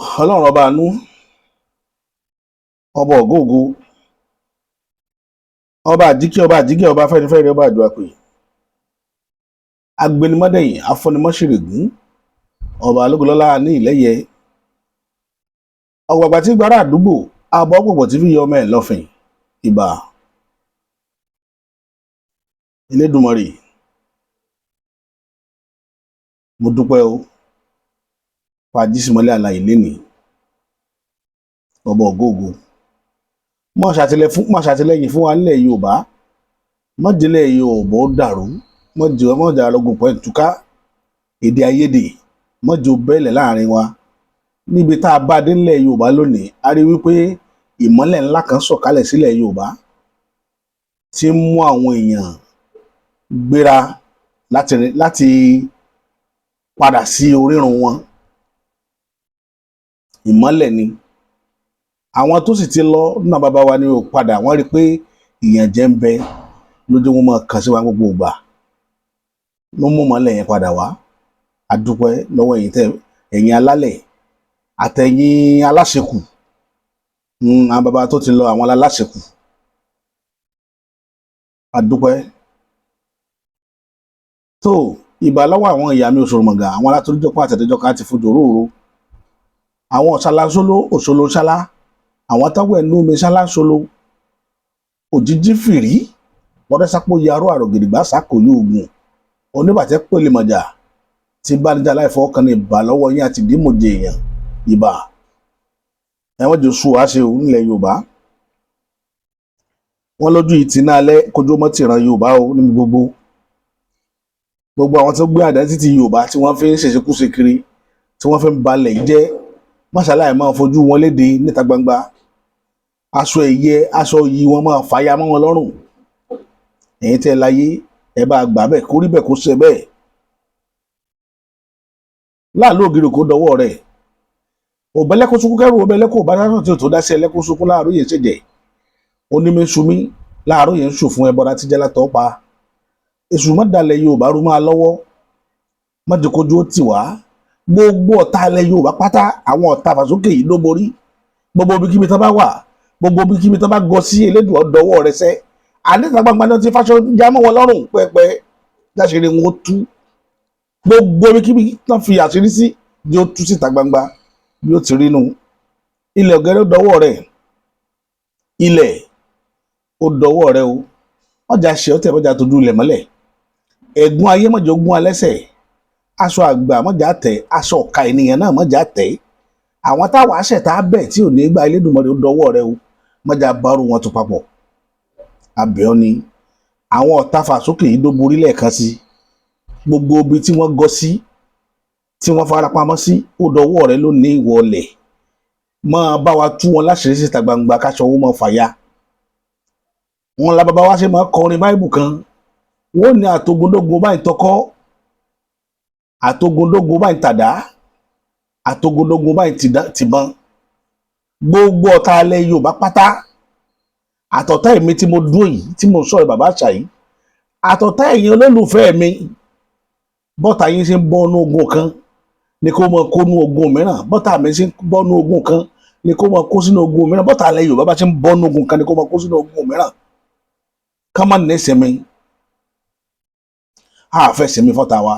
Ọlọ́run ọba àánú, ọba ògóògo, ọba àjíkí, ọba àjíkí, ọba fẹ́nifẹ́re, ọba àjọ àpè, agbẹnimọ́dẹ̀yìn, afọnimọ́ṣẹ̀rẹ̀gún, ọba alógolọ́lá ní ìlẹ́yẹ, ọ̀gbàgbà tí gbára àdúgbò, abọ́ pọ̀pọ̀ tí fi yọ ọmọ ẹ̀ lọ́fìn. Ìbà Elédùmarè, mo dúpẹ́ o fàjísìmọ́lẹ̀ àlàyé lénìí. Ọba ògóògo, mọ́ ṣàtìlẹ́yìn fún wa nílẹ̀ Yorùbá, mọ́jìnlẹ̀ Yorùbá ó dàrú, mọ́jà arógun pẹ̀ túká, èdè àìyedè mọ́jọ bẹ́ẹ̀lẹ̀ láàrin wa. Níbi tá a bá dé nílẹ̀ Yorùbá lónìí, a rí wípé ìmọ́lẹ̀ ńlá kan sọ̀kalẹ̀ sílẹ̀ Yorùbá tí ń mú àwọn èèyàn gbéra láti padà sí orírun wọn. Ìmọ́lẹ̀ ni. Àwọn tó sì ti lọ nínú bàbá wa ni ò padà, wọ́n rí i pé ìyànjẹ ń bẹ lójú wọn, máa kàn sí wa gbogbo ìgbà ló mú ìmọ́lẹ̀ yẹn padà wá. A dúpẹ́ lọ́wọ́ ẹ̀yin tẹ́ ẹ̀yin alálẹ̀ àtẹ̀yin aláṣekù, àwọn bàbá tó ti lọ, àwọn aláṣekù, a dúpẹ́. Tó ìbà lọ́wọ́ àwọn ìyá mi òṣòròmọ̀gà, àwọn alátoríjọpọ̀ àtẹ̀tẹ̀jọka ti fojú òróòro, àwọn ọ̀ṣaláṣóló òṣòlò ṣálá, àwọn táwọn ẹnu omi ṣáláṣóló, òjijì fìrí wọ́dẹ́sápò yarọ àrògìdìgbà sàkóyò ogun oníbàtẹ́ pèlèmọ̀jà tí bánijà láìfọwọ́ kan ní. Ìbà lọ́wọ́ yín àti ìdímọ̀jẹ èèyàn. Ìbà ẹ̀wọ̀n jò sùn wá ṣe òun nílẹ̀ Yorùbá. Wọ́n lójú ìtìná alẹ́ kojú mọ́ tìran Yorùbá o. Níbi gbogbo gbogbo àwọn tó gbé identity Yorùbá tí wọ́n fi ń ṣèṣekúṣe kiri, tí wọ́n fi ń balẹ̀ jẹ́, mọ́ṣáláì máa fojú wọn léde níta gbangba. Aṣọ ẹ̀yẹ, aṣọ yìí wọn máa fàya mọ́ wọn lọ́rùn. Ẹ̀yin tẹ́ ẹ láyé, ẹ bá gbà bẹ́ẹ̀, kó rí bẹ́ẹ̀, kó ṣe bẹ́ẹ̀. Láàlú ògiri kò dọwọ́ rẹ̀. Òbẹ́lẹ́kó sunkún kẹ́rù òbẹ́lẹ́kó bá dáná tí ò tó dá sí ẹlẹ́kó sunkún láàárọ̀ yẹn ṣèjẹ́ onímẹ̀sùmí láàárọ̀ yẹn ń sùn fún ẹbọra tíjẹ́ látọ̀ pa. Èṣù mọ́dàlẹ̀ Yorùbá rú máa lọ́wọ́, mọ́jẹ́kójú ó tì wá. Gbogbo ọ̀tá ilẹ̀ Yorùbá pátá, àwọn ọ̀tá fàsókè yìí ló borí. Gbogbo ibikíbi tán bá wà, gbogbo ibikíbi tán bá gọ sí, Elédùn ọ̀dọ́wọ́ rẹ sẹ́. Àníta gbangba náà ti fáṣọ jámọ́ wọn lọ́rùn pẹ́pẹ́ láṣìírí wọn ó tú. Gbogbo ibikíbi tán fi àṣírí sí ni ó tú síta gbangba bí ó ti rí nu. Ilẹ̀ ọ̀gẹ́rẹ́ dọwọ́ rẹ̀, ilẹ̀ ó dọwọ́ rẹ̀ o. Ọjà ṣe ọtẹ mọjà tójú ilẹ̀ mọ́lẹ̀. Ẹ̀gún ayé mọ̀jọ gún alẹ́sẹ̀. Aṣọ àgbà mọ̀jà tẹ̀, aṣọ ọ̀ka ènìyàn náà mọ̀jà tẹ̀. Àwọn táwọn aṣẹ̀tà bẹ̀ tí ò ní gba Elédùmarè, ó dọwọ́ rẹ̀ o. Mọ̀jà bárò wọn tó papọ̀ abẹ́ọ́ ni. Àwọn ọ̀tá fàsókè yìí ló borí lẹ́ẹ̀kan sí. Gbogbo ibi tí wọ́n gọ sí, tí wọ́n farapamọ́ sí, ó dọwọ́ rẹ̀ lónìí. Ìwọlẹ̀ máa bá wa tú wọn láṣìírí síta gbangba, káṣọ owó máa fàya wọn. La bàbá wa ṣe máa kọrin báìbù kan, wọn ò ní àtogundógun báyìí tọkọ, àtogundógun báyìí tàdá, àtogundógun báyìí tìbọn. Gbogbo ọ̀tá alẹ́ Yorùbá pátá, àtọ̀tá èmi tí mo dúró yìí, tí mo sọ̀rọ̀ bàbá àṣà yìí, àtọ̀tá ẹ̀yin olólùfẹ́ mi, bọ́tà yín ṣe ń bọ́nú ogun kan ni kó mọ kó nú ogun mìíràn, bọ́tà mi ṣe ń bọ́nú ogun kan ni kó mọ kó sínú ogun mìíràn, bọ́tà alẹ́ Yorùbá bá ṣe ń bọ́nú ogun kan ni kó mọ kó sínú ogun mìíràn. Ká má ní ìsinmi, a fẹ́ sinmi fọ́ta wa,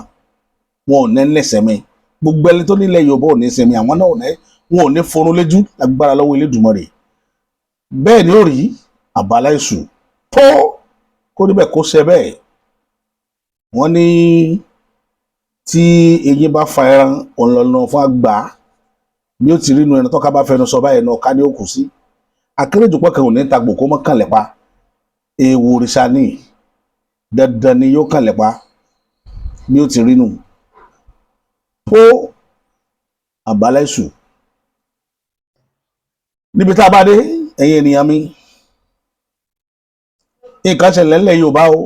wọn ò ní ní sinmi. Gbogbo ẹni tó nílẹ̀ Yorùbá ò ní sinmi, àwọn náà ò ní, wọn ò ní forun léjú lágbára lọ́wọ́ Elédùmarè. Bẹ́ẹ̀ ni ó rí àbálá èṣù tó kó níbẹ̀, kó ṣe bẹ́ẹ̀. Wọ́n ní tí eyín bá fa ẹran ònlọ́nà fún àgbà, bí ó ti rí inú ẹran tọ́ka bá fẹnu sọ báyìí náà ká ní òkú sí akérèjọpọ̀ kan ò ní ta gbòkó mọ́ kànlẹ̀ pa. Èèwọ̀ òrìṣà ní dandan ni yóò kànlẹ̀ pa bí ó ti rí nù pó àbálá èṣù. Níbi tá a bá dé, ẹ̀yin ènìyàn mi, nǹkan ṣẹlẹ̀ ńlẹ̀ Yorùbá o.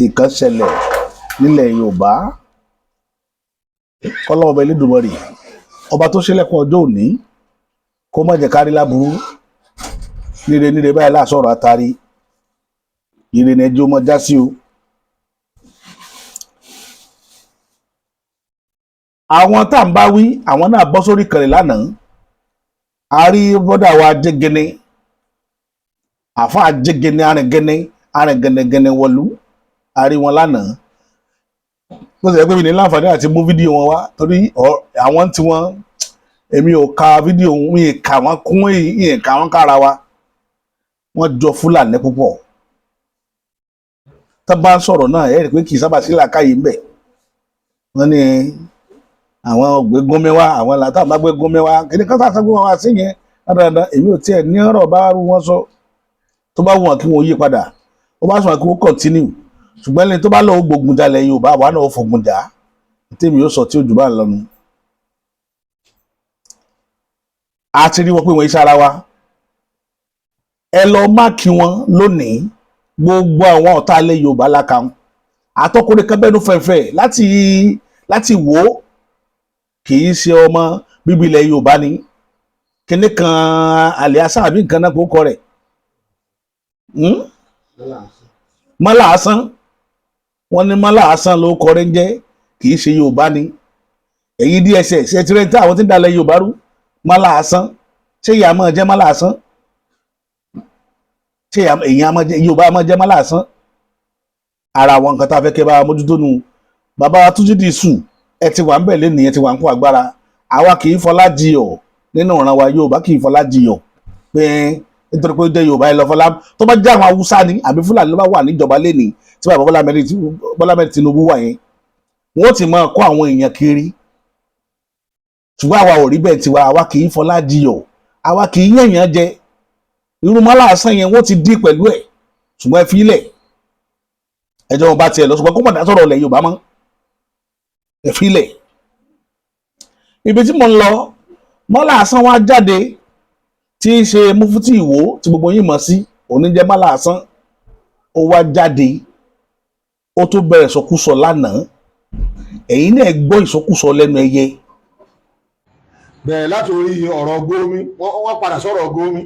Nǹkan ṣẹlẹ̀ nílẹ̀ Yorùbá. Kọ́lọ́wọ́ ọba Elédùmarè, ọba tó ṣílẹ̀kùn ọjọ́ òní, kó má jẹ́ ká rí láburú. Níre níre báyìí láàsọ̀rọ̀ àtàrí ire ni ẹjọ́ mọ́ já sí o. Àwọn tá à ń bá wí, àwọn náà bọ́ sórí ìkànnì lánàá. A rí bọ́dà wa Jẹ́gẹ́nẹ́, àfa Jẹ́gẹ́nẹ́, arìngẹ́nẹ́ arìngẹ́nẹ́gẹ́nẹ́ wọ̀lú. A rí wọn lánàá. Bó ṣe yẹ pé mi ní láǹfààní àti mú fídíò wọn wá, torí àwọn tí wọn, èmi ò ka fídíò, mi ì kà wọ́n kún, ìyẹn kà wọ́n kára wa. Wọ́n jọ Fúlàní púpọ̀. Tá bá ń sọ̀rọ̀ náà, ẹ rí i pé kì í sábà sí làákàyè ń bẹ̀. Wọ́n ní àwọn ògbé gómi wá, àwọn làtà bá gbé gómi wá, kí ni kọ́tà sọ pé wọ́n wá sí yẹn dáadáa. Èmi ò tiẹ̀ ní ọ̀rọ̀ bá rú wọn sọ. Tó bá wù wọn kí wọ́n yí padà, ó bá sọ kí wọ́n continue, ṣùgbọ́n ẹni tó bá lọ́wọ́ gbógun jalè Yorùbá, àwa náà ó fogun jà á. Tèmi yóò sọ tí ojú bá ń lọ́nu. A ti rí wọn pé wọ́n iṣẹ́ ara wa. Ẹ lọ máàkì wọn lónìí. Gbogbo àwọn ọ̀tá ilẹ̀ Yorùbá lákàún àtọkùnrin kan bẹ́nu fẹ̀fẹ̀ láti wò ó, kì í ṣe ọmọ bíbí ilẹ̀ Yorùbá ni. Kinní kan àlẹ́ àṣà àbí nǹkan náà kó kọ rẹ̀, Mọ́là Asán. Wọ́n ní Mọ́là Asán ló kọ rẹ̀ ń jẹ́, kì í ṣe Yorùbá ni. Èyí DSS ẹ ti rẹ́ tí àwọn tí ń dalẹ̀ Yorùbá rú. Mọ́là Asán, ṣé ìyá máa jẹ́ Mọ́là Asán? Ṣé èyàn máa jẹ́ Yorùbá máa jẹ́ Mọ́là Asán? Ara àwọn nǹkan tá a fẹ́ kẹ́ bá a mójútó nu. Bàbá wa Túnjí Dìísù, ẹ ti wà ń bẹ̀ lẹ́nìí, ẹ ti wà ń kó agbára. Àwa kì í fọlá jiyọ̀ nínú ìran wa. Yorùbá kì í fọlá jiyọ̀ pé nítorí pé ó jẹ́ Yorùbá, ẹ lọ fọlá. Tó bá jẹ́ àwọn Haúsá ni àbí Fúlàní ló bá wà níjọba lẹ́nìí tí bàbá Bọ́lá Ahmed Tinubu wà yẹn, wọ́n ti máa kó àwọn èèyàn kiri. Ṣùgbọ́n àwa ò rí bẹ́ẹ̀ tiwa. Àwa kì í fọlá jiyọ̀, àwa kì í yẹ̀yàn jẹ. Irú Mọ́là Asán yẹn, wọ́n ti dí pẹ̀lú ẹ̀. Ṣùgbọ́n ẹ fi ilẹ̀, ẹjọ́ wọn bá tiẹ̀ lọ, ṣùgbọ́n kó mọ̀ dá sọ̀rọ̀ ilẹ̀ Yorùbá mọ́. Ẹ fi ilẹ̀. Ibi tí mo ń lọ, Mọ́là Asán wá jáde, tí í ṣe Mufti Ìwó tí gbogbo yín mọ̀ sí, òní jẹ́ Mọ́là Asán. Ó wá jáde, ó tún bẹ̀rẹ̀ sọkúsọ lánàá. Ẹ̀yin náà gbọ́ ìsọkúsọ lẹ́nu ẹyẹ. Bẹ̀rẹ̀ láti orí ọ̀rọ̀ Gómi, wọ́n padà sọ̀rọ̀ Gómi.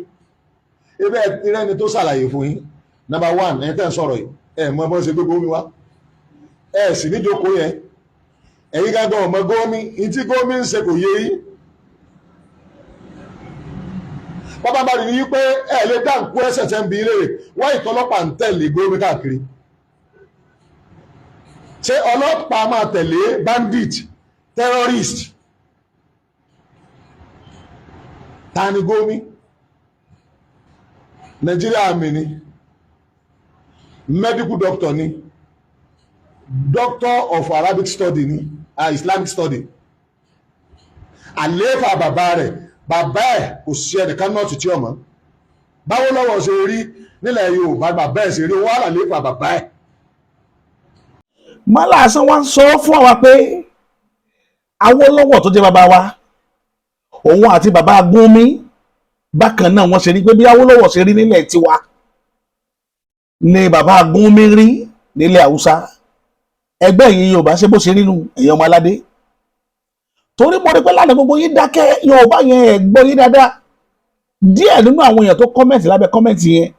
Ebe ẹni tó ṣàlàyé fún yín. Number one, ẹni tẹ́ ń sọ̀rọ̀ yìí, ẹ mọ bọ́n ṣe gbé Gómi wá, ẹ sì níjókòó yẹn. Ẹ̀yin gángan ọmọ Gómi ní tí Gómi ń ṣe kò yé yín. Bàbá bá rí i pé ẹ lè dá nkú ẹsẹ̀ tẹ́ ń bi léèrè wọ́n ìtọ́lọ́pàá ń tẹ̀lé Gómi káàkiri. Ṣé ọlọ́pàá máa tẹ̀lé bandit, terrorist? Ta ni Gómi? Nàìjíríà Army ni, medical doctor ni, doctor of Arabic study ni, Islamic study. Àlééfà bàbá rẹ̀, bàbá ẹ̀ kò sí ẹnìkan náà títí ọmọ báwo lọ́wọ́ ṣe rí nílẹ̀ Yorùbá, bàbá ẹ̀ ṣe rí wàhálà lééfà bàbá ẹ̀. Mọ́là Asán wá ń sọ fún wa pé Awólọ́wọ̀ tó jẹ́ bàbá wa, òun àti bàbá Gúnmi bákan náà wọ́n ṣe rí, pé bí Awólọ́wọ̀ ṣe rí nílẹ̀ tiwa ni bàbá Gúnmi rí nílẹ̀ Haúsá. Ẹgbẹ́ yìí Yorùbá, ṣe bó ṣe rí nu, ẹ̀yin ọmọ aládé? Torí mo rí pé lánàá gbogbo yín dákẹ́. Yorùbá yẹn, ẹ̀ gbọ́ yín dáadáa. Díẹ̀ nínú àwọn èèyàn tó comment lábẹ́ comment yẹn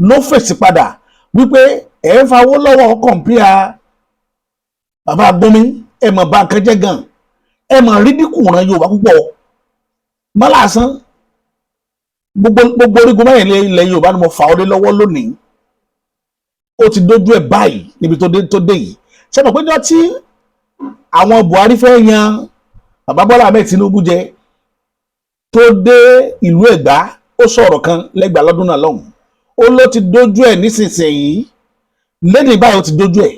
ló fèsì padà wípé ẹ̀ ń fa Awólọ́wọ̀ compare bàbá Gúnmi. Ẹ̀ mọ̀ bá nǹkan jẹ́ gan, ẹ̀ mọ̀ rí dínkù ràn Yorùbá púpọ̀. Mọ́là Asán, gbogbo orígun mẹ́rin ilẹ̀ Yorùbá ni mo fà ọ́ lé lọ́wọ́ lónìí. Ó ti dójú ẹ̀ báyìí níbi tó dé yìí. Ṣé mo pé jọ tí àwọn Buhari fẹ́ yan bàbá Bọ́lá Ahmed Tinubu jẹ, tó dé ìlú Ẹ̀gbá, ó sọ̀rọ̀ kan lẹ́gbàá lọ́dún náà lọ́hùn. Ó ló ti dójú ẹ̀ nísinsìnyí. Lẹ́yìn báyìí, ó ti dójú ẹ̀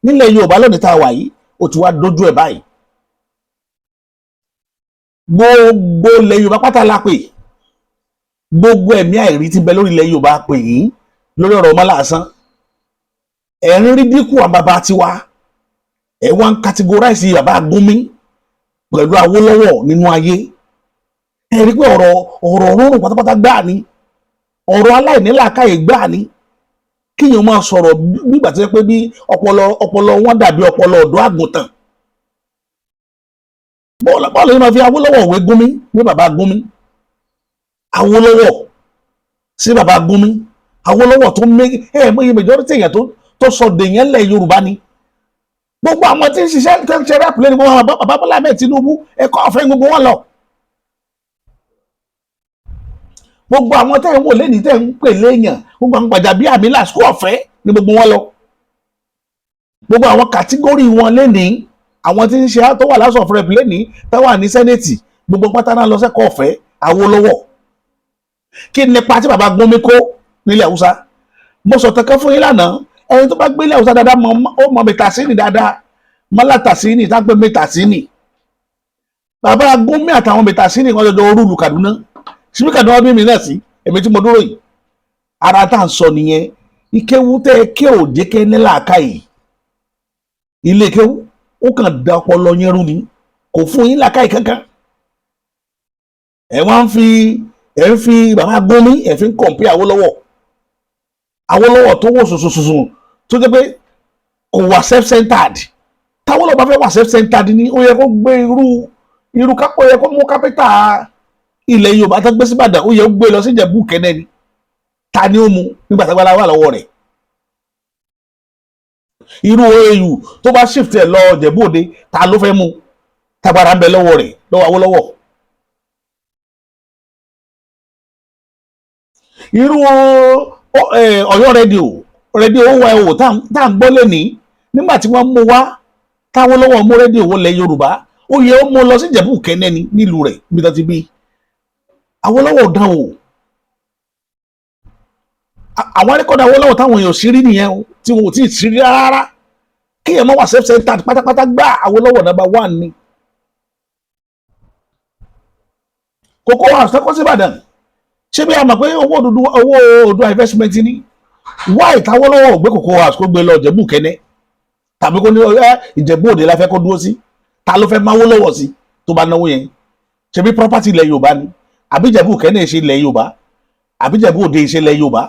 nílẹ̀ Yorùbá lónìí tá a wà yìí. Ó ti wá dójú ẹ̀ báyìí. Gbogbo ilẹ̀ Yorùbá pátá la pè, gbogbo ẹ̀mí àìrí ti bẹ lórí ilẹ̀ Yorùbá pè yín lórí ọ̀rọ̀ Mọ́là Asán. Ẹ̀ ń rí dínkù àwọn bàbá tiwa, ẹ̀ wá ń categorize bàbá Gúnmi pẹ̀lú Awólọ́wọ̀ nínú ayé. Ẹ rí pé ọ̀rọ̀ rúrùn pátápátá gbáà ni, ọ̀rọ̀ aláìnílàákàyè gbáà ni. Kíyàn máa sọ̀rọ̀ nígbà tó yẹ pé bí ọpọlọ wọn dàbí ọpọlọ ọ̀dọ́ àgùntàn. Bọ́ọ̀lù yìí máa fi Awólọ́wọ̀ wé Gúnmi, wé bàbá Gúnmi. Awólọ́wọ̀ sí bàbá Gúnmi, Awólọ́wọ̀ tó mé ẹ mọ iye majority èèyàn tó sọ dèèyàn lẹ̀ Yorùbá ni. Gbogbo àwọn tí ń ṣiṣẹ́ tó ń ṣe rep lẹ́nu, gbogbo àwọn bàbá Bọ́lá Ahmed Tinubu, ẹ̀kọ́ ọ̀fẹ́ gbogbo wọn lọ. Gbogbo àwọn tẹ́ ń wò lẹ́ni, tẹ́ ń pè léèyàn, gbogbo àwọn Gbajabiamila, school ọ̀fẹ́ ní gbogbo wọn lọ. Gbogbo àwọn category wọn lẹ́ni, àwọn tí ń ṣe tó wà House of Rep lẹ́ni, tó wà ní Senate, gbogbo pátá náà lọ sẹ́kọ̀ọ́ ọ̀fẹ́ Awólọ́wọ̀. Kí nípa tí bàbá Gúnmi kó nílẹ̀ Haúsá? Mo sọ tẹ́kẹ́ fún yín lánàá. Ẹni tó bá gbé ilẹ̀ Haúsá dáadáa mọ, ó mọ Maitatsine dáadáa, Mọ́lá Tatsine tá gbé Maitatsine. Bàbá Gúnmi àtàwọn Maitatsine kan jọjọ rule Kaduna. Síbí Kaduna bí mi náà sí, èmi tí mo dúró yìí. Ara tá à ń sọ nìyẹn. Ìkéwú tẹ́ ẹ ké ò jẹ́ kẹ́ ní làákàyè. Ilé kéwú ó kàn da ọpọlọ yẹn rú ni, kò fún yín làákàyè kankan. Ẹ wá ń fi, ẹ ń fi bàbá Gúnmi, ẹ fi ń compare Awólọ́wọ̀. Awólọ́wọ̀ tó wò sùsùsùsù, tó jẹ́ pé kò wà self-centered. Táwólọ́wọ̀ bá fẹ́ wà self-centered ni, ó yẹ kó gbé irú kápọ̀, yẹ kó mú capital ilẹ̀ Yorùbá tó gbé síbàdàn, ó yẹ kó gbé lọ sí Ìjẹ̀bú Kẹ́nẹ́ ni. Ta ni ó mu nígbà tágbára wà lọ́wọ́ rẹ̀? Irú OAU tó bá shift ẹ̀ lọ Ìjẹ̀bú Òde, ta ló fẹ́ mu tágbára ń bẹ lọ́wọ́ rẹ̀, lọ́wọ́ Awólọ́wọ̀? Irú Ọ̀yọ́ rédíò OYO tá à ń gbọ́ lẹ́ni, nígbà tí wọ́n mú wá, táwọ́lọ́wọ́ mú rédíò wọlé Yorùbá, ó yẹ ó mú lọ sí Ìjẹ̀bú Kẹ́nẹ́ ni, nílùú rẹ̀ níbi tó ti bí. Awólọ́wọ̀ dán o. Àwọn record Awólọ́wọ̀ táwọn èèyàn sí rí nìyẹn o, tí wọn ò tí ì sí rí rárá. Kéèyàn má wà self-centered pátápátá gbá, Awólọ́wọ̀ number one ni. Cocoa House tẹ́kọ́ sí Ìbàdàn, ṣé bí a mọ̀ pé owó Odùduwà, owó Oòduà investment ni? Why táwọ́lọ́wọ́ ò gbé Cocoa House kó gbé lọ Ìjẹ̀bú Kẹ́nẹ́, tàbí kó ní ẹ Ìjẹ̀bú Òde la fẹ́ kó dúró sí? Ta ló fẹ́ máwó lọ́wọ́ sí tó bá náwó yẹn? Ṣe bí property ilẹ̀ Yorùbá ni? Àbí Ìjẹ̀bú Kẹ́nẹ́ ṣe ilẹ̀ Yorùbá? Àbí Ìjẹ̀bú Òde ṣe ilẹ̀ Yorùbá?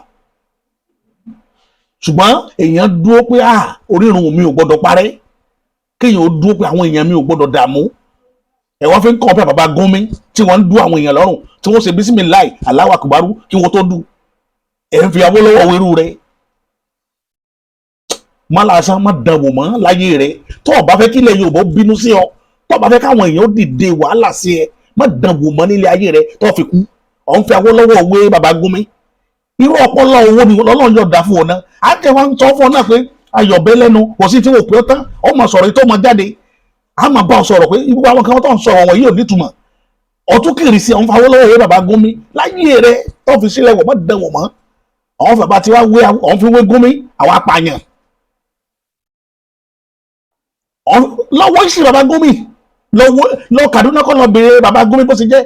Ṣùgbọ́n èèyàn dúró pé ah, orírun mi ò gbọ́dọ̀ parẹ́. Kéèyàn ó dúró pé àwọn èèyàn mi ò gbọ́dọ̀ dààmú. Ẹ wọ́n fi ń kọ́ pé bàbá Gúnmi tí wọ́n ń dú àwọn èèyàn lọ́rùn, tí wọ́n ṣe bísímìláì, Allahu Akbaru kí wọ́n tó dù. Ẹ̀ ń fi Awólọ́wọ̀ wérú rẹ̀. Má lásán má dánwò mọ́ láyé rẹ̀. Tó o bá fẹ́ kí ilẹ̀ Yorùbá bínú sí ọ, tó o bá fẹ́ káwọn èèyàn dìde wàhálà sí ẹ, má dánwò mọ́ nílé ayé rẹ̀ tó o fi kú. Ọ̀ ń fi Awólọ́wọ̀ wé bàbá Gúnmi. Irú ọpọlọ owó ni Ọlọ́run yóò dá fún ọ náà? Á jẹ́ wọn sọ fún ọ náà pé ayọ̀bẹ lẹ́nu kò sí tí wọ́n pè ọ́ tán, ọ mọ̀ sọ̀rọ̀ tó mọ̀ jáde. A máa bá ọ sọ̀rọ̀ pé gbogbo àwọn kan tó ń sọ̀rọ̀ wọ̀nyí ò nítumọ̀. Ọtún kiri sí ọ̀n fa Awólọ́wọ̀ wé bàbá Gúnmi láyé rẹ̀ tó fi sílẹ̀ wọ̀. Mọ́ dán wọ̀ mọ́. Àwọn bàbá tí wá wé, ọ̀n fi wé Gúnmi, àwọn apààyàn lọ́wọ́ ìsìn bàbá Gúnmi lọ́wọ́ lọ Kaduna kọ́ lọ bèrè bàbá Gúnmi bó ṣe jẹ́.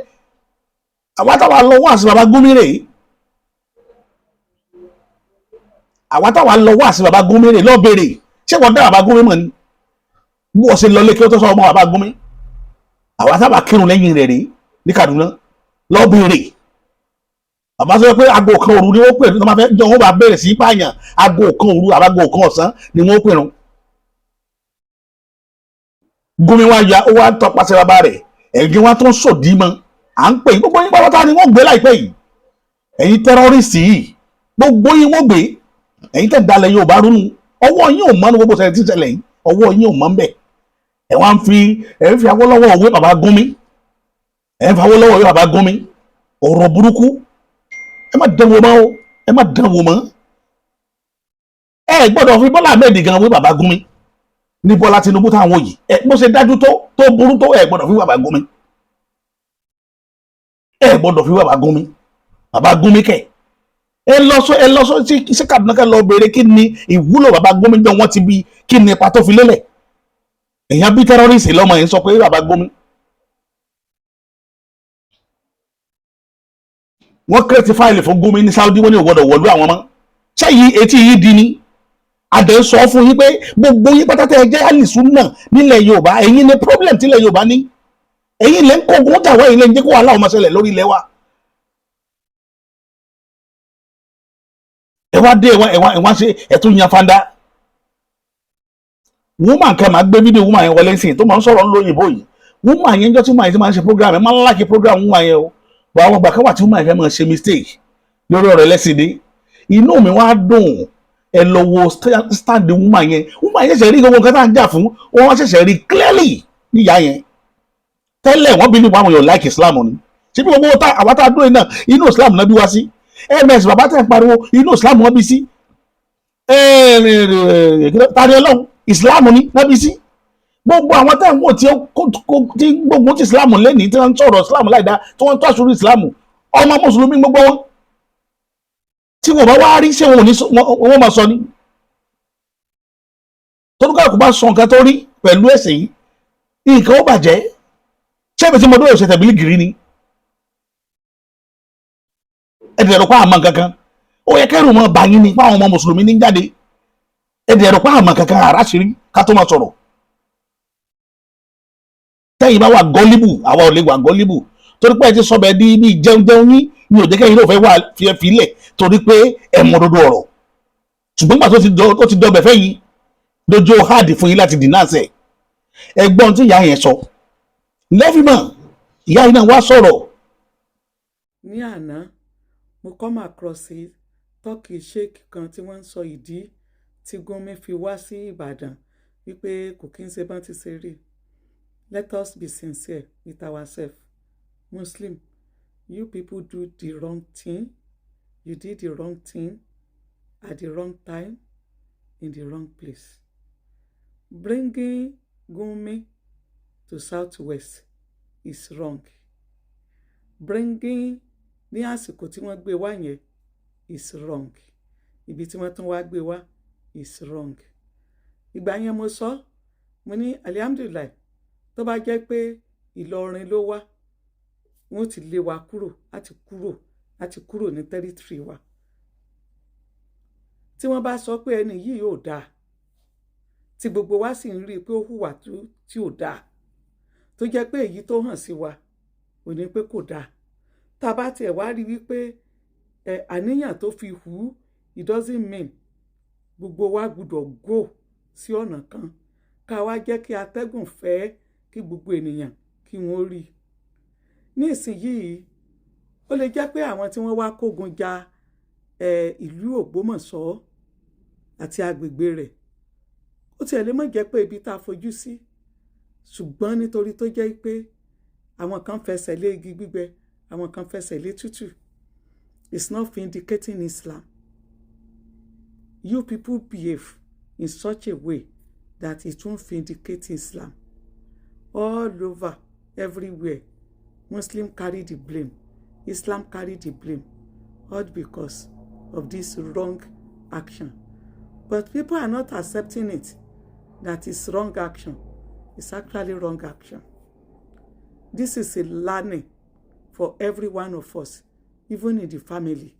Àwa táwa lọ́wọ́ àti bàbá Gúnmi rèé, àwa táwa lọ́wọ́ àti bàbá Gúnmi rèé, lọ bèrè. Ṣé wọ́n dá bàbá Gúnmi mọ̀ ni? Bí wọ́n ṣe lọ lé kí ó tó sọ ọmọ bàbá Gúnmi, àwa táwa kírun lẹ́yìn rẹ̀ rèé ní Kaduna, lọ bèrè. Bàbá sọ pé aago kan òru ni wọ́n pè ní wọ́n fẹ́ jọ, wọ́n bá bẹ̀rẹ̀ sí pààyàn. Aago 1 òru àbágo 1 ọ̀sán ni wọ́n pè rún. Gúnmi wá ya, ó wá tọpasẹ̀ bàbá rẹ̀, ẹ̀gẹ́ wa tó ń sòdí mọ́. À ń pè yín, gbogbo yín pátá ni wọ́n gbé láìpẹ́ yìí. Ẹ̀yin terrorist yìí, gbogbo yín wọ́n gbé. Ẹ̀yin tẹ̀ dalẹ̀ Yorùbá rúnu, ọwọ́ yín ò mọ́ ní gbogbo ṣẹlẹ̀ tí ń ṣẹlẹ̀ yìí, ọwọ́ yín ò mọ́ ń bẹ̀. Ẹ̀ wá ń fi, ẹ̀ ń fi Awólọ́wọ̀ wé bàbá Gúnmi, ẹ̀ ń fi Awólọ́wọ̀ wé bàbá Gúnmi. Ọ̀rọ̀ burúkú, ẹ má dánwò mọ́ o, ẹ má dánwò mọ́. Ẹ gbọ́dọ̀ fi Bọ́lá Ahmed gan wé bàbá Gúnmi ní Bọ́lá Tinubu táwọn yìí, ẹ bó ṣe dájú tó tó burú tó, ẹ gbọ́dọ̀ fi bàbá Gúnmi, ẹ gbọ́dọ̀ fi bàbá Gúnmi. Bàbá Gúnmi kẹ, ẹ lọ sọ, ẹ lọ sọ sí Kaduna kẹ lọ béèrè kí ni ìwúlò bàbá Gúnmi jọ wọ́n ti bí, kí ni ipa tó fi lélẹ̀. Èèyàn bí terrorist lọ́mọ yẹn sọ pé bàbá Gúnmi. Wọ́n create fáìlì fún Gúnmi ní Saudi, wọ́n ní ò gbọ́dọ̀ wọ̀lú àwọn mọ́. Ṣẹ́yìn etí yìí di ni àdé sọ fún yín pé gbogbo yín pátá tẹ́ ẹ jẹ́ àlìsúnà nílẹ̀ Yorùbá, ẹ̀yin ní problem tílẹ̀ Yorùbá ní. Ẹ̀yin lẹ́ ń kógun jà wá, ẹ̀yin lẹ́ ń jẹ́ kó wàhálà ọmọ ṣẹlẹ̀ lórí ilẹ̀ wa. Ẹ wá dé, ẹ wá ṣe ẹ̀tún yan fanda. Woman kan máa gbé fídíò woman yẹn wọlé sí i tó máa ń sọ̀rọ̀ ńlóyìnbó yìí. Woman yẹn jọ́ tí woman yẹn ti máa ń ṣe program, ẹ máa ń like program woman yẹn o. Bọ̀ àwọn ìgbà kan wà tí woman yẹn fẹ́ máa ṣe mistake lórí ọ̀rọ̀ ẹlẹ́sìn dé. Inú mi wá dùn. Ẹ lọ wo stand woman yẹn. Woman yẹn ṣẹ̀ṣẹ̀ rí gbogbo nǹkan tá à ń jà fún. Wọ́n ṣẹ̀ṣẹ̀ rí clearly níyà yẹn. Tẹ́lẹ̀, wọ́n bí nípa àwọn èèyàn like Islam ni. Ṣé bí gbogbo àwa tá a dúró náà, inú Islam náà bí wá sí. Ms bàbá tẹ̀ ń pariwo, inú Islam wọn bí sí. Tani Ọlọ́run, Islam ni náà bí sí. Gbogbo àwọn tẹ̀ ń wò tí ó tí gbógun ti Islam lẹ́nìí, tí wọ́n ń sọ̀rọ̀ Islam láìda, tí wọ́n ń tó àṣírí Islam, ọmọ mùsùlùmí gbogbo wọn. Tí wọn bá wá rí, ṣé wọn ò ní wọ́n máa sọ ni? Tọ́dúnkà kò bá sọ nǹkan tó rí pẹ̀lú ẹ̀sìn yìí, nǹkan ó bàjẹ́. Ṣé ibi tí mo dúró ṣe tẹ̀bílì gírí ni? Ẹ̀dẹ̀ ẹ̀rọ pa àmọ́ kankan. Ó yẹ kẹ́rù mọ́ bá yín ni fáwọn ọmọ mùsùlùmí ní jáde. Ẹ̀dẹ̀ ẹ̀rọ pa àmọ́ kankan, àràṣírí ká tó máa sọ̀rọ̀. Tẹ́yìn bá wà gullible, àwa ò lè wà gullible, torí pé ẹ ti sọ bẹ́ẹ̀ di bí jẹun jẹun yín ní ò jẹ́ kẹ́yìn náà fẹ́ wà fi ẹ filẹ̀, torí pé ẹ mọ dodo ọ̀rọ̀. Ṣùgbọ́n gbà tó ti dọbẹ̀ fẹ́yìn lójú, hard fún yín láti denounce ẹ̀. Ẹgbọ́n tí ìyá yẹn sọ lẹ́fìmọ̀, ìyá yìí náà wá sọ̀rọ̀. Ní àná, mo come across talk sheik kan tí wọ́n ń sọ ìdí tí Gumi fi wá sí Ìbàdàn, wípé kò kí ń ṣe bọ́n ti ṣe rí. Let us be sincere with ourselves. Muslim, you people do the wrong thing. You did the wrong thing at the wrong time in the wrong place. Bringing Gumi to Southwest is wrong. Bringing ní àsìkò tí wọ́n gbé wá yẹn is wrong. Ibi tí wọ́n tún wá gbé wá is wrong. Ìgbà yẹn mo sọ, mo ní alihamdulilayi, tó bá jẹ́ pé Ìlọrin ló wá, wọ́n ti lé wa kúrò, láti kúrò, láti kúrò ní territory wa. Tí wọ́n bá sọ pé ẹni yìí ò dáa, tí gbogbo wa sì ń rí i pé ó hùwà tí ò dáa, tó jẹ́ pé èyí tó hàn sí wa ò ní pé kò dáa, tá a bá tiẹ̀ wá rí wípé ẹ àníyàn tó fi hù ú, it doesn't mean gbogbo wa gbọ́dọ̀ go sí ọ̀nà kan, ká wá jẹ́ kí atẹ́gùn fẹ́ kí gbogbo ènìyàn kí wọ́n rí i. Ní ìsinyìí, ó lè jẹ́ pé àwọn tí wọ́n wá kógun ja ìlú Ògbómọ̀ṣọ́ àti agbègbè rẹ̀, ó tiẹ̀ lè má jẹ́ pé ibi tá a fojú sí, ṣùgbọ́n nítorí tó jẹ́ pé àwọn kan fẹsẹ̀ lé igi gbígbẹ, àwọn kan fẹsẹ̀ lé tútù. It's not vindicating Islam. You people behave in such a way that it won't vindicate Islam. All over, everywhere, Muslim carry the blame, Islam carry the blame, all because of this wrong action. But people are not accepting it, that is wrong action. It's actually wrong action. This is a learning for every one of us, even in the family.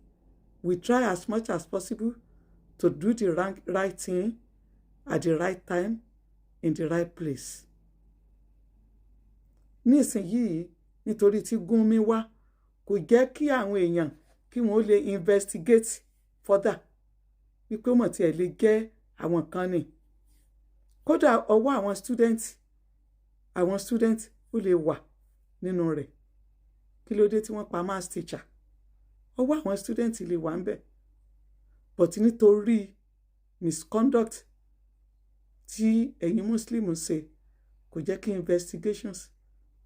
We try as much as possible to do the right thing at the right time in the right place. Nísìnyìí, nítorí tí Gúnmi wá, kò jẹ́ kí àwọn èèyàn kí wọ́n lè investigate further wípé ó mọ̀ tí ẹ̀ lè jẹ́ àwọn kan ni. Kódà ọwọ́ àwọn student ó lè wà nínú rẹ̀. Kí ló dé tí wọ́n pa maths teacher? Ọwọ́ àwọn student lè wà ńbẹ̀, but nítorí misconduct tí ẹ̀yin Muslim ṣe, kò jẹ́ kí investigations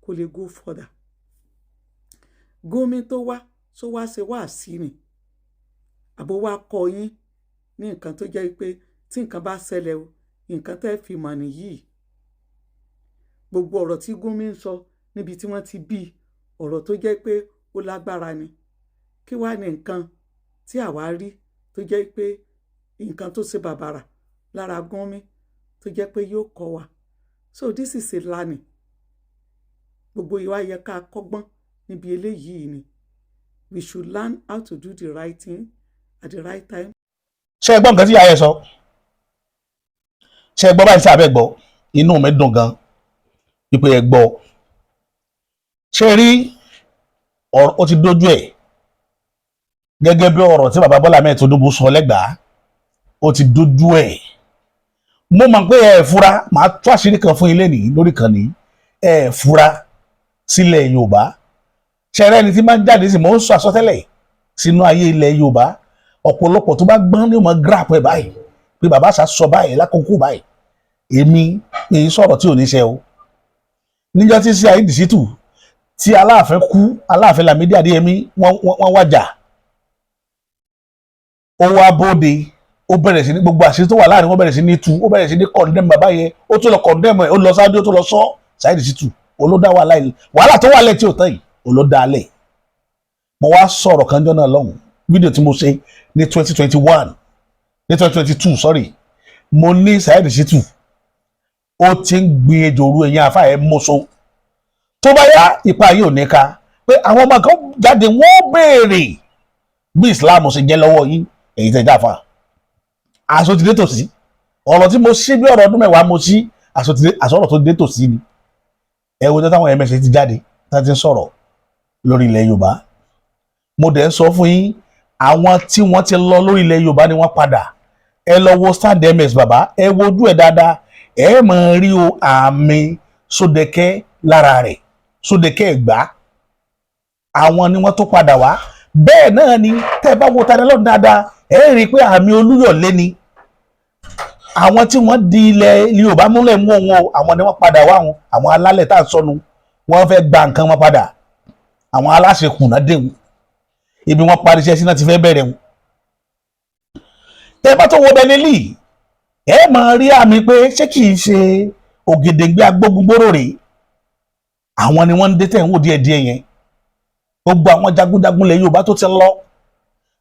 kó lè go further. Gumi tó wá tó wá ṣe wáàsí ni, àbó wá kọ́ yín ní nǹkan tó jẹ́ pé tí nǹkan bá ṣẹlẹ̀ o, nǹkan tẹ́ fi mọ̀ nìyí. Gbogbo ọ̀rọ̀ tí Gumi ń sọ níbi tí wọ́n ti bí, ọ̀rọ̀ tó jẹ́ pé ó lágbára ni. Kí wá ní nǹkan tí àwa rí tó jẹ́ pé nǹkan tó ṣe bàbàrà lára Gumi tó jẹ́ pé yóò kọ́ wa? So this is a learning. Gbogbo ìwà yẹ ká kọ́gbọ́n níbi eléyìí ni. We should learn how to do the right thing at the right time. Ṣé ẹ gbọ́ nǹkan tí ìyá yẹn sọ? Ṣé ẹ gbọ́ báyìí sí abẹ́ gbọ́? Inú mi dùn gan wípé ẹ gbọ́. Ṣé rí ọ̀rọ̀, ó ti dójú ẹ̀ gẹ́gẹ́ bí ọ̀rọ̀ tí bàbá Bọ́lá Ahmed Tinubu sọ lẹ́gbàá. Ó ti dójú ẹ̀. Mo mọ̀ pé ẹ fura. Màá tú àṣírí kan fún ilé nìyí lórí kan ní ẹ fura sílẹ̀ Yorùbá. Ṣẹ̀rẹ́ ẹni tí máa ń jáde sí, mò ń sọ àsọtẹ́lẹ̀ sínú ayé ilẹ̀ Yorùbá. Ọ̀pọ̀lọpọ̀ tó bá gbọ́n ní ọmọ grab ẹ̀ báyìí pé bàbá àṣà sọ báyìí lákòókò báyìí. Èmi mi ń sọ̀rọ̀ tí ò ní ṣe o. Níjọ́ tí Saheed Shittu tí Aláàfin kú, Aláàfin Lámídì Adéyẹmí, wọ́n wájà, ó wá bóde, ó bẹ̀rẹ̀ sí ní gbogbo àṣírí tó wà láàrin wọn bẹ̀rẹ̀ sí ní tú. Ó bẹ̀rẹ̀ sí ní condemn bàbá yẹn, ó tún lọ condemn ẹ̀, ó lọ sáájú, ó tún lọ sọ. Saheed Shittu olódà wàhálà yìí, wàhálà tó wà lẹ̀ tí ò tán yìí, olódà alẹ̀. Mo wá sọ̀rọ̀ kan jọ́ náà lọ́hùn, fídíò tí mo ṣe ní 2021, ní 2022, sorry. Mo ní Saheed Shittu ó ti ń gbin ejò òru, ẹ̀yìn àfa ẹ̀ mọ́ṣọ́, tó bá yá ipa yìí ò ní ká, pé àwọn ọmọ kan jáde, wọ́n béèrè bí Islam ṣe jẹ́ lọ́wọ́ yín èyí tẹ̀ jáfa. Aṣọ ti dé tòsí. Ọ̀rọ̀ tí mo ṣí bí ọ̀rọ̀ ọdún 10 mo ṣí aṣọ ti dé, àsọ̀rọ̀ tó dé tòsí ni. Ẹ wo táwọn MSA ti jáde tá ti ń sọ̀rọ̀ lórí ilẹ̀ Yorùbá. Mo dẹ̀ ń sọ fún yín, àwọn tí wọ́n ti lọ lórí ilẹ̀ Yorùbá ni wọ́n padà. Ẹ lọ wo stand MS bàbá, ẹ wo ojú ẹ̀ dáadáa, ẹ máa rí o àmì Sódẹ̀kẹ́ lára rẹ̀, Sódẹ̀kẹ́ Ẹ̀gbá. Àwọn ni wọ́n tó padà wá. Bẹ́ẹ̀ náà ni tẹ́ ẹ bá wo Tani Olohun dáadáa, ẹ rí i pé àmì Olúyọ̀lé ni. Àwọn tí wọ́n di ilẹ̀ Yorùbá múlẹ̀ mú òun o, àwọn ni wọ́n padà wá. Wọn àwọn alálẹ̀ tá à ń sọnù, wọ́n fẹ́ gba nǹkan wọn padà. Àwọn aláṣẹ kùnà déhùn ibi wọ́n parí iṣẹ́ sí náà ti fẹ́ bẹ̀rẹ̀ wọn. Tẹ́ ẹ bá tó wo Benili, ẹ máa rí àmì pé ṣé kìí ṣe Ògèdèngbé agbógungbòrò rèé. Àwọn ni wọ́n ń dé tẹ̀ ń wò díẹ̀díẹ̀ yẹn. Gbogbo àwọn jagunjagun ilẹ̀ Yorùbá tó ti lọ,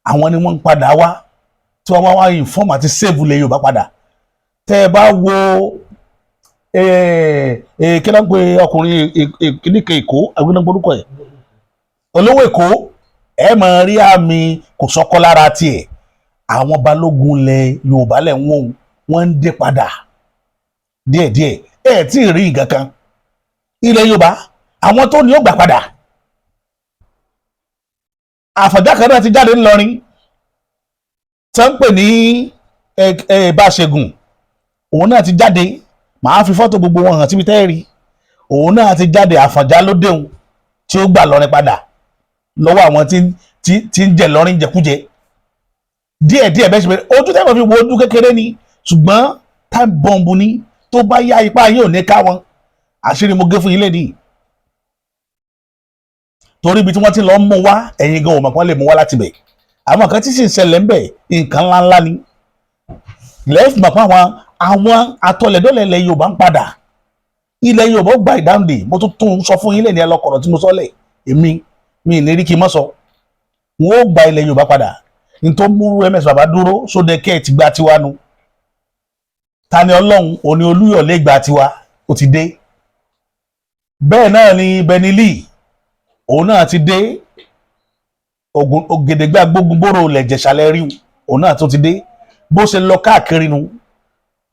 àwọn ni wọ́n ń padà wá, tí wọ́n wá wá inform àti save ilẹ̀ Yorùbá padà. Tẹ́ ẹ bá wo, kí ló ń pe ọkùnrin kìnnìkan Èkó, agbẹ́nàgbórúkọ ẹ̀, olówó Èkó, ẹ máa rí àmì kò sọ́kọ́ lára tiẹ̀. Àwọn balógun ilẹ̀ Yorùbá lẹ̀ ń wọ́n, wọ́n ń dé padà díẹ̀díẹ̀. Ẹ tí ì rí nǹkan kan. Ilẹ̀ Yorùbá, àwọn tó ní ó gbà padà. Àfọ̀njá kan náà ti jáde ńlọrin tí wọ́n ń pè ní Báṣẹ̀gùn, òun náà ti jáde. Màá fi fọ́tò gbogbo wọn hàn síbi tẹ́ rí. Òun náà ti jáde. Àfọ̀njá ló déhùn tí ó gbà lọrin padà lọ́wọ́ àwọn tí ń jẹ lọrin jẹkújẹ díẹ̀díẹ̀. Bẹ́ẹ̀ ṣe bẹ́ẹ̀, ojú tẹ́lẹ̀ fi wo ojú kékeré ni, ṣùgbọ́n time bomb ni. Tó bá yá, ipá yóò ní ká wọn. Àṣírí mo gé fún yín lẹ́nìí, torí ibi tí wọ́n ti lọ mú wá, ẹ̀yin gan ò mọ̀ pé wọ́n lè mú wá láti bẹ̀. Àwọn kan tí sì ń ṣẹlẹ̀ ń bẹ̀, nǹkan ńláńlá ni. Lẹ́yìn mọ̀ pé àwọn atọ́lẹ̀dọ́lẹ̀ ilẹ̀ Yorùbá ń padà, ilẹ̀ Yorùbá ó gba ìdáǹdè. Mo tún tún sọ fún yín lẹ́ni ẹlọ́kọ̀rọ̀ tí mo sọ lẹ̀, èmi mi ì ní rí kí n mọ́ sọ. Wọn ó gba ilẹ̀ Yorùbá padà. Ní tó mú MS bàbá dúró, Sódẹ́kẹ́ ti gba tiwa nu. Tani Ọlọ́run òní Olúyọ̀lé gba tiwa, ó ti dé. Bẹ́ẹ̀ náà ni Benili, òun náà ti dé. Ògèdègbè agbógunbóró lẹ̀jẹ̀sàlẹ̀ rí, òun náà tó ti dé. Bó ṣe lọ káàkiri nu.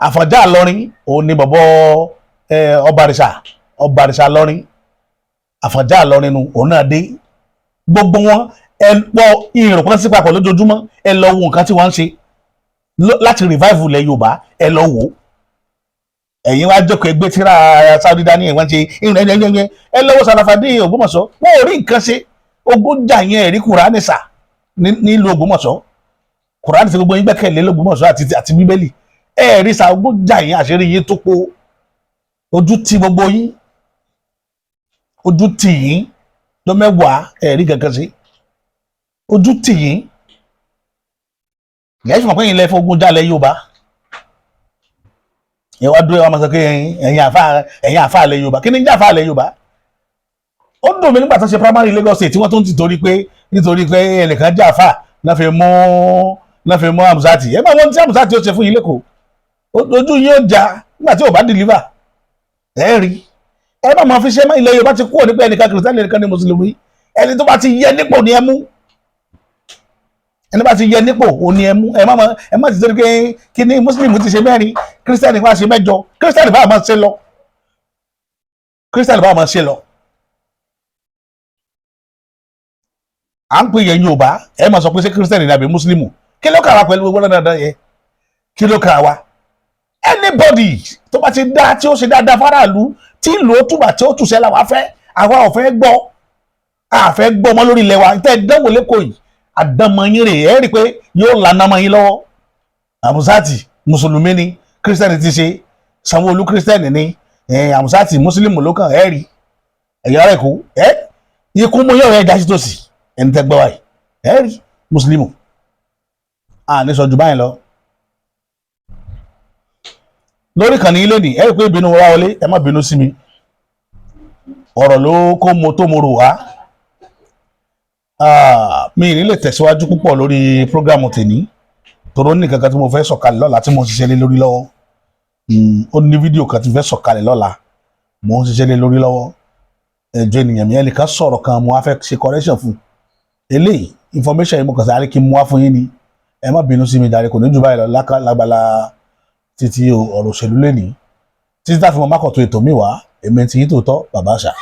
Àfọ̀njá lọrin, òun ni bọ̀bọ̀ Ọbaàrìṣà, Ọbaàrìṣà lọrin, Àfọ̀njá lọrin nu, òun náà dé. Gbogbo wọn, ẹ pọ ìrùn sí papọ̀ lójoojúmọ́. Ẹ lọ wo nǹkan tí wọ́n ń ṣe láti revive ilẹ̀ Yorùbá, ẹ lọ wò ó. Ẹ̀yin wá jókòó, ẹgbẹ́ tíra Saudi dání, ẹ̀ wọ́n ṣe ìrìn ẹ̀yẹ. Ẹ lọ́wọ́ Sàràfàdé Ògbómọ̀ṣọ́, wọn ò rí nǹkan ṣe. Ogún jà yẹn, ẹ̀rí Kùránì sà nílùú Ògbómọ̀ṣọ́. Kùránì tí gbogbo yín gbẹ́kẹ̀lé l'Ògbómọ̀ṣọ́ àti Bíbélì, ẹ̀rí sà. Ogún jà yẹn, àṣírí yín tó po, ojú ti gbogbo yín, ojú tì yín lọ mẹ́wàá, ẹ̀rí kankan sí, ojú tì yín. Ìyá ìfìmọ̀ pé yín lẹ́ fún ogun jálẹ̀ Yorùbá. Ẹ wá dúró, ẹ wá máa sọ pé ẹ̀yin àfa, ẹ̀yin àfa ilẹ̀ Yorùbá. Kí ni ń jẹ́ àfa ilẹ̀ Yorùbá? Ó dùn mí nígbà tó ṣe primary Lagos State, tí wọ́n tó ń ti torí pé nítorí pé ẹnìkan jẹ́ àfa náà fi mú Hamzat. Ẹ máa wọ́n tí Hamzat ó ṣe fún yín lẹ́kọ̀ọ́, ojú yín ó já nígbà tí ò bá deliver. Ẹ rí, ẹ má máa fi ṣe mọ́. Ilẹ̀ Yorùbá ti kúrò nípa ẹnìkan Kìrìsìtẹ́nì, ẹnìkan ní Mùsùlùmí. Ẹni tó bá ti yẹ nípò ni ẹ mú. Ẹni bá ti yẹ nípò ò ní ẹ mú. Ẹ má ti torí pé kí ni Mùsùlùmí ti ṣe mẹ́rin, Kírísítẹ́nì bá ṣe 8, Kírísítẹ́nì bá máa ṣe lọ, Kírísítẹ́nì bá máa ṣe lọ. À ń pè yẹn Yorùbá, ẹ máa sọ pé ṣé Kírísítẹ́nì ni àbí Mùsùlùmí? Kí ló kà wá pẹ̀lú gbogbo dandan yẹn? Kí ló kà wá? Anybody tó bá ti dá, tí ó ṣe dáadáa fáráàlú, tí ìlú ó túbà, tí ó tùṣẹ́ làwa fẹ́. Àwa ò fẹ́ gbọ́, a fẹ́ gbọ́ ọmọ lórí ilẹ̀ wa tẹ́ ẹ dánwò lẹ́kọ̀ọ́ yìí. Àdánmọ́yìn rè é, rí i pé yóò lànà mọ́ yín lọ́wọ́. Àmúsátì mùsùlùmí ni, kírísítẹ́nì ti ṣe Sanwó-Olú kírísítẹ́nì ni, Àmúsátì mùsùlùmí ló kàn ẹ́ rí ẹ̀yà rẹ̀ kú ẹ́ ikú mú yọ̀rọ̀ ẹ̀ jásí tòsí ẹni tẹ́ gbọ́ wáyé ẹ̀ rí mùsùlùmí. À ní sọ jù báyìí lọ lórí ìkànnì yìí lónìí. Ẹ rí i pé ìbínú wa wọlé, ẹ má bínú sí mi, ọ̀rọ̀ ló kó mo tó mo rò wá. Mi ì ní lè tẹ̀síwájú púpọ̀ lórí prógrámù tèmi tòró ní kankan tí mo fẹ́ sọ̀kalẹ̀ lọ́la tí mo ń ṣiṣẹ́ lé lórí lọ́wọ́. Ó ní fídíò kan tí mo fẹ́ sọ̀kalẹ̀ lọ́la, mo ń ṣiṣẹ́ lé lórí lọ́wọ́. Ẹjọ́ ènìyàn mi, ẹnìkan sọ̀rọ̀ kan, mo wá fẹ́ ṣe correction fún eléyìí. Information yìí, mo kàn sáré kí n mú wá fún yín ni. Ẹ má bínú sí mi jàre, kò ní jù báyìí lọ lágbala títí ọ̀rọ̀ òṣèlú lẹ́nìí, títí tá a fi mọ mákọ̀tún ètò mi wá. Èmi ti yín tòótọ́, bàbá àṣà.